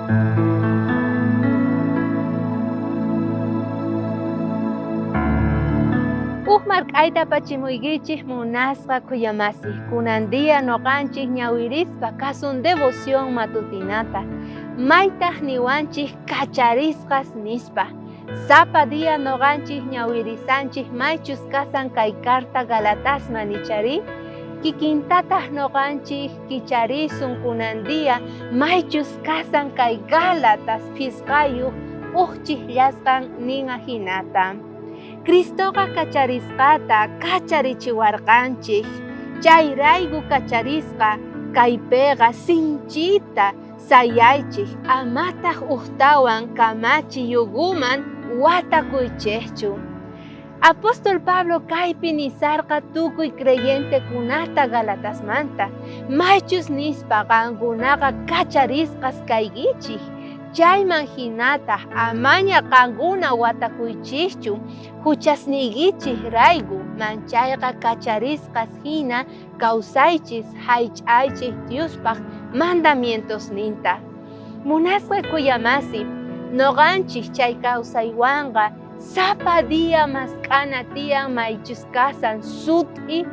Uj mark'ayta apachimuykichej munasqa khuyamasi. Kunan día noqanchej ñawirispa kasun devoción matutinata. Maytaj niwanchej kacharisqas nispa. Sapa día noqanchej ñawirisanchej maychus kasan kay carta Galatasman icharí? Kikintataj noqanchej kicharisun kunan día maychus kasan kay Gálatas phisqayuj uj chijllasqan nin ajinata. Cristoqa kacharisqata kacharichiwarqanchej, chayrayku kacharisqa kaypeqa sinchita sayaychej, amataj ujtawan kamachi yuguman watakuychejchu. Apóstol Pablo kaypi nisarqa tukuy creyentekunata Galatasmanta, maychus nispa qankunaqa kacharisqas kaykichej, chayman jinataj amaña qankuna watakuychejchu juchasniykichejrayku, manchayqa kacharisqas jina kawsaychis jaych'aychej Diospaj mandamientosninta. Munasqa khuyamasi, noqanchej chay kawsaywanqa sapa día mask'ana tiyan maychus kasan sut'i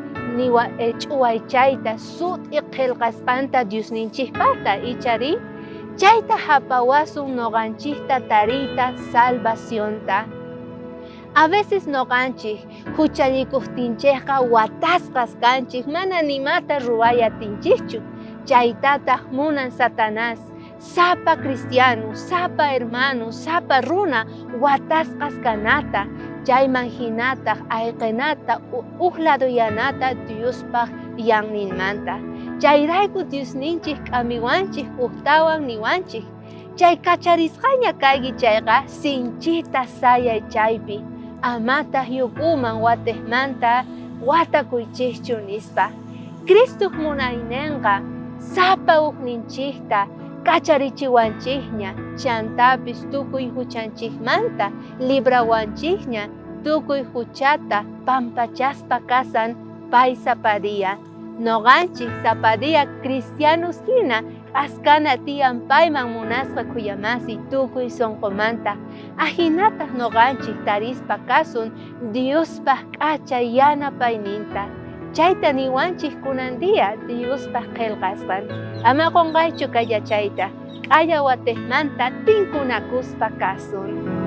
ch'uwaychayta, sut'i qhelqasqanta Diosninchejpata, icharí? Chayta japawasun noqanchejta tariyta salvacionta. A veces noqanchej juchallikojtinchejqa watasqas kanchej, mana nimata ruway atinchejchu. Chaytataj munan Satanás. Sapa cristiano, sapa hermano, sapa runa watasqas kanata, chayman jinataj ayqenata, uj ladoyanata Diospaj yanninmanta. Chayrayku Diosninchej k'amiwanchej ujtawan niwanchej, chay kacharisqaña kayki chayqa sinchita sayay chaypi, amataj yukuman watejmanta watakuychejchu nispa. Cristoj munaynenqa sapa ujninchejta kacharichiwanchejña, chantapis tukuy juchanchejmanta librawanchejña, tukuy juchata pampachaspa kasan pay sapa día. Noqanchej sapa día cristianos jina k'askana tiyan payman munasqa khuyamasi tukuy sonqomanta. Ajinataj noqanchej tarispa kasun Diospaj k'acha yanapayninta. Chayta niwanchej kunan día Diospaj qhelqasqan. Ama qonqaychu kay yachayta, k'aya watejmanta tinkunakuspa kasun.